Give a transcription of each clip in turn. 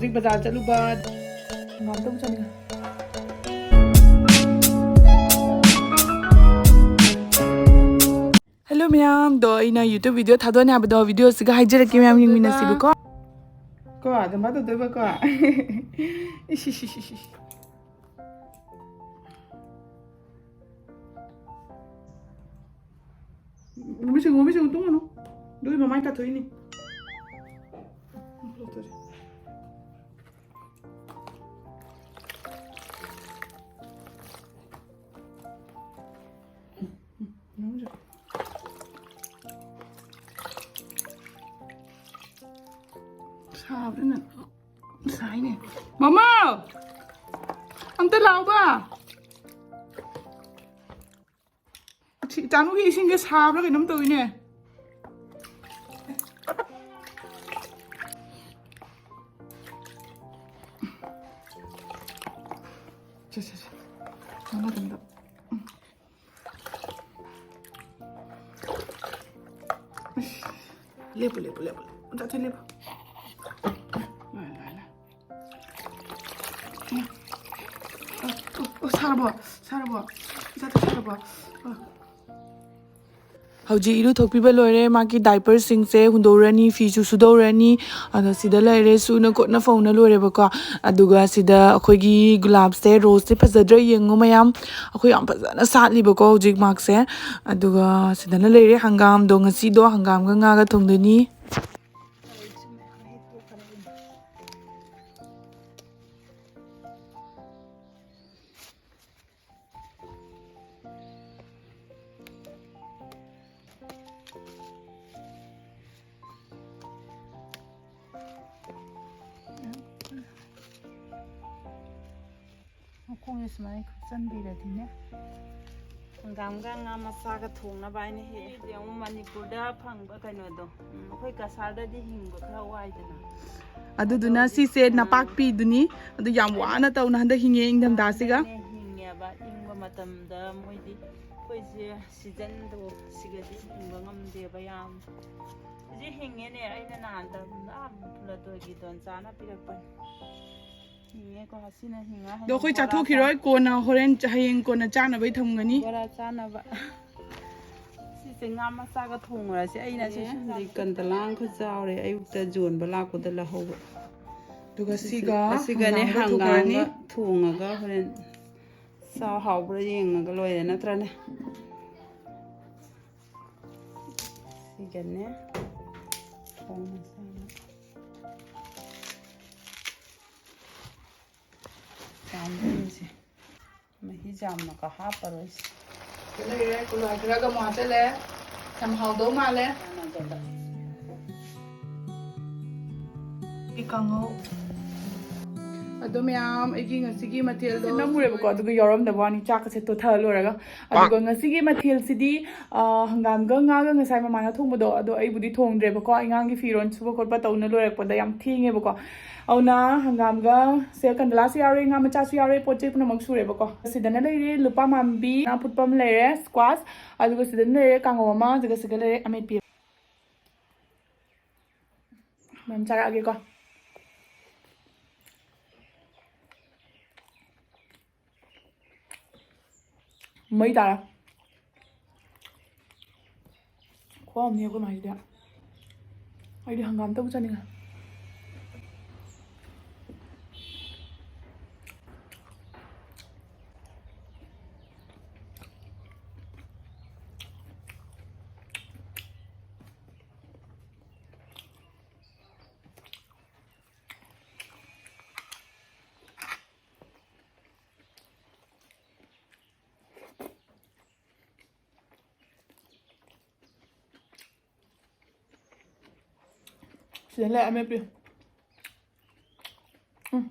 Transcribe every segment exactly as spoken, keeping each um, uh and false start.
ꯍꯧꯖꯤꯛ ꯕꯖꯥꯔ ꯆꯠꯂꯨꯕ꯫ ꯉꯥꯝꯇꯕꯨ ꯆꯠꯅꯤꯡꯉꯦ꯫ ꯍꯜꯂꯣ ꯃꯌꯥꯝꯗꯣ, ꯑꯩꯅ YouTube video ꯊꯥꯗꯣꯛꯑꯅꯤ ꯍꯥꯏꯕꯗꯣ, videoꯁꯤꯒ ꯍꯥꯏꯖꯔꯛꯀꯦ ꯃꯌꯥꯝ, ꯌꯦꯡꯃꯤꯟꯅꯁꯤꯕꯀꯣ꯫ ꯀꯣ, ꯑꯗꯨꯃꯥꯏꯅ ꯇꯧꯗꯣꯏꯕꯀꯣ꯫ ꯏꯁ, ꯏꯁ, ꯏꯁ, ꯏꯁ, ꯏꯁ꯫ ꯉꯃꯤꯁꯤꯡ, ꯉꯃꯤꯁꯤꯡ, ꯇꯨꯝꯒꯅꯨ꯫ ꯑꯗꯨꯒꯤ ꯃꯃꯥꯏ ꯇꯥꯊꯣꯛꯏꯅꯤ꯫ ꯁꯥꯕꯅ ꯁꯥꯏꯅꯦ꯫ ꯃꯃꯥ! ꯑꯝꯇ ꯂꯥꯎꯕ! ꯁꯤ ꯏꯆꯥꯅꯨꯒꯤ ꯏꯁꯤꯡꯁꯦ ꯁꯥꯕ꯭ꯔꯥ ꯀꯩꯅꯣꯝ ꯇꯧꯋꯤꯅꯦ꯫ ꯁꯦ, ꯁꯦ, ꯁꯦ꯫ ꯃꯉꯥ ꯇꯝꯗ꯫ ꯂꯦꯞꯄꯨ, ꯂꯦꯞꯄꯨ, ꯂꯦꯞꯄꯨ, ꯂꯦꯞꯄꯨ꯫ ꯆꯠꯁꯤ, ꯂꯦꯞꯄꯨ꯫ ꯂꯣꯏꯔꯦ, ꯂꯣꯏꯔꯦ, ꯂꯣꯏꯔꯦ꯫ ꯑꯣ, ꯑꯣ, ꯑꯣ, ꯁꯥꯔꯕꯣ? ꯁꯥꯔꯕꯣ? ꯏꯆꯥꯗꯣ ꯁꯥꯔꯕꯣ? ꯑꯣ꯫ ꯍꯧꯖꯤꯛ ꯏꯔꯨꯊꯣꯛꯄꯤꯕ ꯂꯣꯏꯔꯦ꯫ ꯃꯥꯒꯤ diaperꯁꯤꯡꯁꯦ ꯍꯨꯟꯗꯣꯛꯎꯔꯅꯤ, ꯐꯤꯁꯨ ꯁꯨꯗꯧꯔꯅꯤ꯫ ꯑꯗꯣ ꯁꯤꯗ ꯂꯩꯔꯦ, ꯁꯨꯅ ꯈꯣꯠꯅ ꯐꯧꯅ ꯂꯣꯏꯔꯦꯕꯀꯣ꯫ ꯑꯗꯨꯒ ꯁꯤꯗ ꯑꯩꯈꯣꯏꯒꯤ ꯒꯨꯂꯥꯞꯁꯦ, roseꯁꯦ ꯐꯖꯗ꯭ꯔꯥ ꯌꯦꯡꯉꯣ ꯃꯌꯥꯝ꯫ ꯑꯩꯈꯣꯏ ꯌꯥꯝ ꯐꯖꯅ ꯁꯥꯠꯂꯤꯕꯀꯣ ꯍꯧꯖꯤꯛ ꯃꯥꯛꯁꯦ꯫ ꯑꯗꯨꯒ ꯁꯤꯗꯅ ꯂꯩꯔꯦ ꯍꯪꯒꯥꯝꯗꯣ, ꯉꯁꯤꯗꯣ ꯍꯪꯒꯥꯝꯒ ꯉꯥꯒ ꯊꯣꯡꯗꯣꯏꯅꯤ꯫ ꯃꯈꯣꯡꯁꯦ ꯁꯨꯃꯥꯏꯅ ꯈꯨꯠꯆꯟꯕꯤꯔꯗꯤꯅꯦ꯫ ꯍꯪꯒꯥꯝꯒ ꯉꯥ ꯃꯆꯥꯒ ꯊꯣꯡꯅꯕ ꯍꯥꯏꯅ ꯍꯦꯛꯑꯦ꯫ ꯌꯦꯡꯉꯨ, ꯃꯅꯤꯄꯨꯔꯗ ꯐꯪꯕ ꯀꯩꯅꯣꯗꯣ꯫ ꯎꯝ, ꯑꯩꯈꯣꯏ ꯀꯁꯥꯔꯗꯗꯤ ꯍꯤꯡꯕ ꯈꯔ ꯋꯥꯏꯗꯅ꯫ ꯑꯗꯨꯗꯨꯅ ꯑꯗꯣ ꯁꯤꯁꯦ ꯍꯧꯖꯤꯛ, ꯅꯄꯥꯛꯄꯤꯗꯨꯅꯤ꯫ ꯑꯗꯨ ꯌꯥꯝ ꯋꯥꯅ ꯇꯧꯅ ꯍꯟꯗꯛ ꯍꯤꯡꯉꯦ ꯏꯪꯊꯝꯊꯥꯁꯤꯒ꯫ ꯍꯤꯡꯉꯦꯕ, ꯏꯪꯕ ꯃꯇꯝꯗ ꯃꯣꯏꯗꯤ꯫ ꯑꯩꯈꯣꯏꯁꯦ ꯁꯤꯖꯟꯗꯣ ꯁꯤꯒꯗꯤ ꯍꯤꯡꯕ ꯉꯝꯗꯦꯕ ꯌꯥꯝ꯫ ꯍꯧꯖꯤꯛ ꯍꯤꯡꯉꯦꯅꯦ, ꯑꯩꯅ ꯅꯍꯥꯟꯗ ꯑꯥ ꯐꯨꯂꯇꯣꯏꯒꯤ ꯗꯣꯟꯆꯥꯅ ꯄꯤꯔꯛꯄꯅꯦ꯫ ꯍꯤꯡꯉꯦꯀꯣ, ꯑꯁꯤꯅ ꯍꯤꯡꯉ ꯑꯗꯣ ꯑꯩꯈꯣꯏ ꯍꯌꯦꯡ ꯕꯣꯔꯥ ꯆꯥꯊꯣꯛꯈꯤꯔꯣꯏ, ꯆꯥ-, ꯀꯣꯟꯅ ꯍꯣꯔꯦꯟ ꯆ-, ꯍꯌꯦꯡ ꯀꯣꯟꯅ ꯆꯥꯅꯕꯩ ꯊꯝꯒꯅꯤ꯫ ꯕꯣꯔꯥ ꯆꯥꯅꯕ꯫ ꯁꯤꯁꯦ ꯉꯥ ꯃꯆꯥꯒ ꯊꯣꯡꯉꯨꯔꯁꯦ꯫ ꯑꯩꯅ ꯁꯤ ꯑꯦ, ꯁꯨꯝꯗꯤ ꯀꯟꯇꯂꯥꯡ ꯈꯔ ꯆꯥꯎꯔꯦ, ꯑꯌꯨꯛꯇ ꯌꯣꯟꯕ ꯂꯥꯛꯄꯗ ꯂꯧꯍꯧꯕ꯫ ꯑꯗꯨꯒ ꯁꯤꯒ ꯑꯁꯤꯒꯅꯦ ꯍꯪꯒꯥꯝꯒ ꯊꯣꯡꯉꯅꯤ꯫ ꯍꯪꯒꯥꯝꯒ ꯊꯣꯡꯉꯒ ꯍꯣꯔꯦꯟ ꯆꯥꯎ ꯍꯥꯎꯕ꯭ꯔꯥ ꯌꯦꯡꯉꯒ ꯂꯣꯏꯔꯦ ꯅꯠꯇ꯭ꯔꯅꯦ? ꯁꯤꯒꯅꯦ ꯊꯣꯡ ꯃꯆꯥ ꯑꯃ꯫ ꯆꯥꯝꯗꯣꯏꯁꯦ꯫ ꯃꯍꯤ ꯌꯥꯝꯅꯒ ꯍꯥꯞꯄꯔꯣꯏꯁꯦ꯫ ꯂꯩꯔꯦ, ꯀꯣꯂꯣꯏ ꯈꯔꯒ ꯑꯃꯨꯛ ꯍꯥꯞꯆꯜꯂꯦ꯫ ꯌꯥꯝ ꯍꯥꯎꯗꯧ ꯃꯥꯜꯂꯦ꯫ ꯀꯥꯡꯍꯧ꯫ ꯑꯗꯣ ꯃꯌꯥꯝ, ꯑꯩꯒꯤ ꯉꯁꯤꯒꯤ ꯃꯊꯦꯜꯗꯣ ꯅꯝꯃꯨꯔꯦꯕꯀꯣ, ꯑꯗꯨꯒ ꯌꯥꯎꯔꯝꯗꯕ ꯋꯥꯅꯤ, ꯆꯥꯛꯀꯁꯦ ꯇꯣꯠꯊ ꯂꯣꯏꯔꯒ꯫ ꯑꯗꯨꯒ ꯉꯁꯤꯒꯤ ꯃꯊꯦꯜꯁꯤꯗꯤ, ꯑ, ꯍꯪꯒꯥꯝꯒ ꯉꯥꯒ ꯉꯁꯥꯏ ꯃꯃꯥꯅ ꯊꯣꯡꯕꯗꯣ, ꯑꯗꯣ ꯑꯩꯕꯨꯗꯤ ꯊꯣꯡꯗ꯭ꯔꯦꯕꯀꯣ, ꯑꯉꯥꯡꯒꯤ ꯐꯤꯔꯣꯜ ꯁꯨꯕ ꯈꯣꯠꯄ ꯇꯧꯅ ꯂꯣꯏꯔꯛꯄꯗ ꯌꯥꯝ ꯊꯦꯡꯉꯦꯕꯀꯣ꯫ ꯑꯗꯨꯅ ꯍꯪꯒꯥꯝꯒ ꯁꯦ ꯀꯟꯗꯂꯥꯁꯨ ꯌꯥꯎꯔꯦ, ꯉꯥ ꯃꯆꯥꯁꯨ ꯌꯥꯎꯔꯦ, ꯄꯣꯠ ꯆꯩ ꯄꯨꯝꯅꯃꯛ ꯁꯨꯔꯦꯕꯀꯣ꯫ ꯁꯤꯗꯅ ꯂꯩꯔꯦ ꯂꯨꯄꯥ ꯃꯥꯟꯕꯤ, ꯉꯥ ꯐꯨꯠꯄ ꯑꯃ ꯂꯩꯔꯦ, squash, ꯑꯗꯨꯒ ꯁꯤꯗꯅ ꯂꯩꯔꯦ ꯀꯥꯡꯉꯧ ꯑꯃ, ꯑꯗꯨꯒ ꯁꯤꯗ ꯂꯩꯔꯦ ꯑꯃꯦꯠꯄꯤ꯫ ꯃꯌꯥꯝ ꯆꯥꯔꯛꯑꯒꯦꯀꯣ꯫ ꯃꯩ ꯇꯥꯔꯦ꯫ ꯈꯨꯍꯥꯎ ꯑꯃꯅꯤ ꯑꯩꯈꯣꯏ ꯃꯥꯏꯁꯤꯗꯤ꯫ ꯑꯩꯗꯤ ꯍꯪꯒꯥꯝꯇꯕꯨ ꯆꯥꯅꯤꯡꯉꯦ꯫ ꯁꯤꯗ ꯂꯩ ꯑꯃꯦꯠꯄꯤ꯫ ꯎꯝ꯫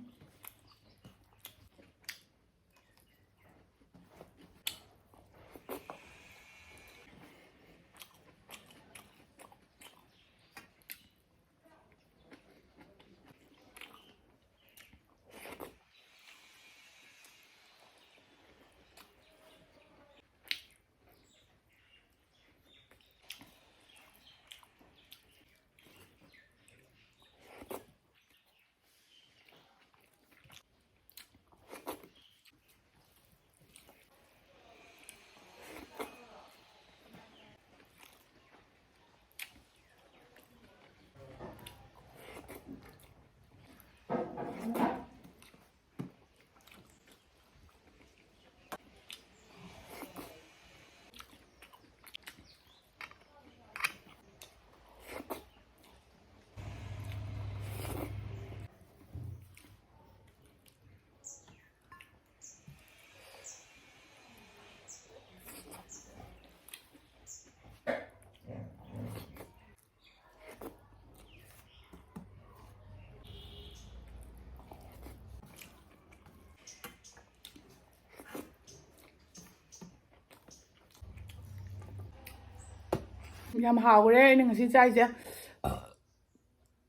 ꯌꯥꯝ ꯍꯥꯎꯈ꯭ꯔꯦ ꯑꯩꯅ ꯉꯁꯤ ꯆꯥꯏꯁꯦ꯫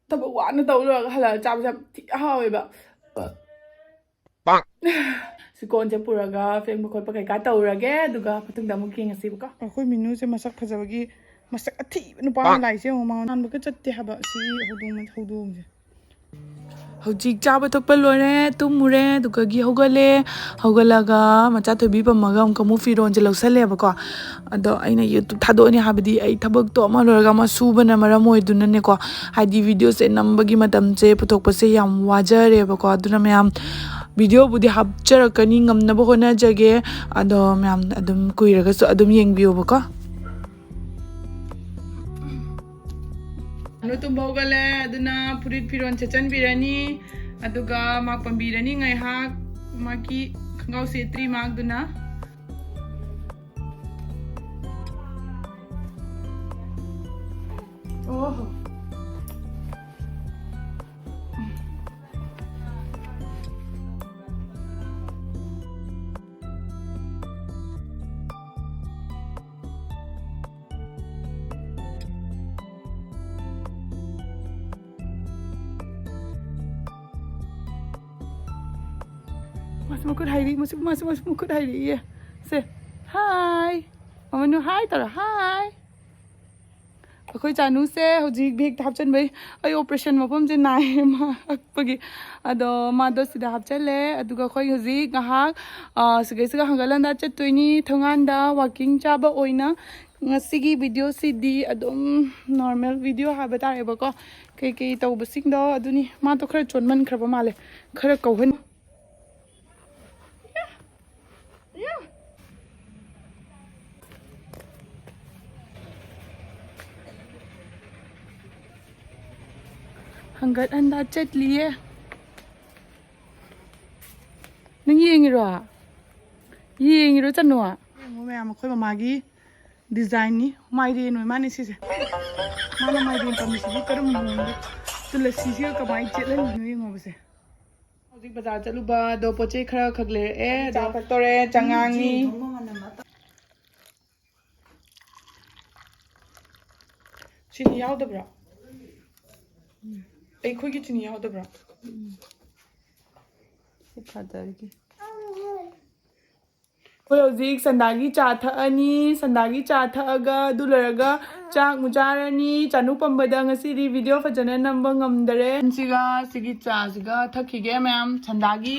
ꯊꯕꯛ ꯋꯥꯅ ꯇꯧ ꯂꯣꯏꯔꯒ ꯍꯜꯂꯛꯑꯒ ꯆꯥꯕꯁꯦ ꯌꯥꯝ ꯊꯤ ꯍꯥꯎꯋꯦꯕ꯫ ꯁꯤ ꯀꯣꯟꯁꯦ ꯄꯨꯔꯒ ꯐꯦꯡꯕ ꯈꯣꯠꯄ ꯀꯩꯀꯥ ꯇꯧꯔꯒꯦ, ꯑꯗꯨꯒ ꯃꯊꯪꯗ ꯑꯃꯨꯛ ꯌꯦꯡꯉꯁꯤꯕꯀꯣ꯫ ꯑꯩꯈꯣꯏ ꯃꯤꯅꯨꯁꯦ ꯃꯁꯛ ꯐꯖꯕꯒꯤ ꯃꯁꯛ ꯑꯊꯤꯕ ꯅꯨꯄꯥ ꯑꯃ ꯂꯥꯛꯏꯁꯦ ꯌꯦꯡꯉꯣ, ꯃꯉꯣꯟ ꯅꯥꯟꯕꯒ ꯆꯠꯇꯦ ꯍꯥꯏꯕ ꯁꯤ ꯍꯧꯗꯣꯡ ꯍꯧꯗꯣꯡꯁꯦ꯫ ꯍꯧꯖꯤꯛ ꯆꯥꯕ ꯊꯛꯄ ꯂꯣꯏꯔꯦ, ꯇꯨꯝꯃꯨꯔꯦ, ꯑꯗꯨꯒꯒꯤ ꯍꯧꯒꯠꯂꯦ꯫ ꯍꯧꯒꯠꯂꯒ ꯃꯆꯥ ꯊꯣꯏꯕꯤ ꯄꯝꯃꯒ ꯑꯃꯨꯛꯀ ꯑꯃꯨꯛ ꯐꯤꯔꯣꯟꯁꯦ ꯂꯧꯁꯜꯂꯦꯕꯀꯣ꯫ ꯑꯗꯣ ꯑꯩꯅ YouTube ꯊꯥꯗꯣꯛꯑꯅꯤ ꯍꯥꯏꯕꯗꯤ ꯑꯩ ꯊꯕꯛꯇꯣ ꯑꯃ ꯂꯣꯏꯔꯒ ꯑꯃ ꯁꯨꯕꯅ ꯃꯔꯝ ꯑꯣꯏꯗꯨꯅꯅꯦꯀꯣ, ꯍꯥꯏꯗꯤ videoꯁꯦ ꯅꯝꯕꯒꯤ ꯃꯇꯝꯁꯦ ꯄꯨꯊꯣꯛꯄꯁꯦ ꯌꯥꯝ ꯋꯥꯖꯔꯦꯕꯀꯣ꯫ ꯑꯗꯨꯅ ꯃꯌꯥꯝ videoꯕꯨꯗꯤ ꯍꯥꯞꯆꯔꯛꯀꯅꯤ, ꯉꯝꯅꯕ ꯍꯣꯠꯅꯖꯒꯦ꯫ ꯑꯗꯣ ꯃꯌꯥꯝ ꯑꯗꯨꯝ ꯀꯨꯏꯔꯒꯁꯨ ꯑꯗꯨꯝ ꯌꯦꯡꯕꯤꯌꯣꯕꯀꯣ꯫ ꯅꯨ ꯇꯨꯝꯕ ꯍꯧꯒꯠꯂꯦ, ꯑꯗꯨꯅ ꯐꯨꯔꯤꯠ ꯐꯤꯔꯣꯟ ꯁꯦꯠꯆꯟꯕꯤꯔꯅꯤ, ꯑꯗꯨꯒ ꯃꯥ ꯄꯝꯕꯤꯔꯅꯤ ꯉꯥꯏꯍꯥꯛ꯫ ꯃꯥꯒꯤ ꯈꯣꯡꯒ꯭ꯔꯥꯎ ꯁꯦꯠꯇ꯭ꯔꯤ ꯃꯥ, ꯑꯗꯨꯅ꯫ ꯑꯣ꯫ ꯃꯥꯁꯨ ꯃꯈꯨꯠ ꯍꯥꯏꯔꯤ, ꯃꯥꯁꯨ, ꯃꯥꯁꯨ, ꯃꯥꯁꯨ ꯃꯈꯨꯠ ꯍꯥꯏꯔꯤꯌꯦ꯫ ꯁꯦ, hi꯫ ꯃꯃꯅꯨ hi ꯇꯧꯔꯣ, hi꯫ ꯑꯩꯈꯣꯏ ꯆꯥꯅꯨꯁꯦ ꯍꯧꯖꯤꯛ ꯕꯦꯒꯇ ꯍꯥꯞꯆꯤꯟꯕꯩ ꯑꯩ operation ꯃꯐꯝꯁꯦ ꯅꯥꯏꯌꯦ ꯃꯥ ꯍꯛꯄꯒꯤ꯫ ꯑꯗꯣ ꯃꯥꯗꯣ ꯁꯤꯗ ꯍꯥꯞꯆꯜꯂꯦ꯫ ꯑꯗꯨꯒ ꯑꯩꯈꯣꯏ ꯍꯧꯖꯤꯛ ꯉꯥꯏꯍꯥꯛ, ꯑ, ꯁꯤꯒꯩꯁꯤꯒ ꯍꯪꯒꯠ ꯍꯟꯗ ꯆꯠꯇꯣꯏꯅꯤ ꯊꯣꯡꯒꯥꯟꯗ walking ꯆꯥꯕ ꯑꯣꯏꯅ꯫ ꯉꯁꯤꯒꯤ videoꯁꯤꯗꯤ ꯑꯗꯨꯝ normal video ꯍꯥꯏꯕ ꯇꯥꯔꯦꯕꯀꯣ꯫ ꯀꯩꯀꯩ ꯇꯧꯕꯁꯤꯡꯗꯣ ꯑꯗꯨꯅꯤ꯫ ꯃꯥꯗꯣ ꯈꯔ ꯆꯣꯟꯃꯟꯈ꯭ꯔꯕ ꯃꯥꯜꯂꯦ꯫ ꯈꯔ ꯀꯧꯍꯟ꯫ ꯍꯪꯒꯠ ꯍꯟꯗ ꯆꯠꯂꯤꯌꯦ꯫ ꯅꯪ ꯌꯦꯡꯉꯤꯔꯣ? ꯌꯦꯡꯉꯤꯔꯣ ꯆꯅꯨ? ꯌꯦꯡꯉꯣ ꯃꯌꯥꯝ, ꯑꯩꯈꯣꯏ ꯃꯃꯥꯒꯤ designꯅꯤ꯫ ꯃꯥꯏꯔꯦꯟ ꯑꯣꯏ ꯃꯥꯅꯦ ꯁꯤꯁꯦ꯫ ꯃꯥꯅ ꯃꯥꯏꯔꯦꯟ ꯄꯥꯝꯕꯤꯁꯤꯗꯤ ꯀꯔꯝꯕ ꯃꯑꯣꯡꯗ ꯇꯨꯂꯁꯤꯁꯤꯒ ꯀꯃꯥꯏꯅ ꯆꯦꯠꯍꯜꯂꯤꯅꯣ ꯌꯦꯡꯉꯣꯕꯁꯦ꯫ ꯍꯧꯖꯤꯛ ꯕꯖꯥꯔ ꯆꯠꯂꯨꯕ ꯑꯗꯣ ꯄꯣꯠ ꯆꯩ ꯈꯔ ꯈꯛ ꯂꯩꯔꯛꯑꯦ꯫ ꯆꯥ ꯑꯗꯣ ꯊꯛꯇꯣꯔꯦ, ꯆꯉꯥꯡꯅꯤ꯫ ꯆꯤꯅꯤ ꯌꯥꯎꯗꯕ꯭ꯔꯣ? ꯑꯩꯈꯣꯏꯒꯤ ꯆꯤꯅꯤ ꯌꯥꯎꯗꯕ꯭ꯔꯣ? ꯁꯤ ꯐꯥꯗꯔꯒꯤ꯫ ꯑꯩꯈꯣꯏ ꯍꯧꯖꯤꯛ ꯁꯟꯗꯥꯒꯤ ꯆꯥ ꯊꯛꯑꯅꯤ꯫ ꯁꯟꯗꯥꯒꯤ ꯆꯥ ꯊꯛꯑꯒ ꯑꯗꯨ ꯂꯣꯏꯔꯒ ꯆꯥꯛ ꯑꯃꯨꯛ ꯆꯥꯔꯅꯤ꯫ ꯆꯥꯅꯨ ꯄꯝꯕꯗ ꯉꯁꯤꯗꯤ ꯚꯤꯗꯤꯑꯣ ꯐꯖꯅ ꯅꯝꯕ ꯉꯝꯗꯔꯦ꯫ ꯁꯤꯒ ꯁꯤꯒꯤ ꯆꯥꯁꯤꯒ ꯊꯛꯈꯤꯒꯦ ꯃꯌꯥꯝ꯫ ꯁꯟꯗꯥꯒꯤ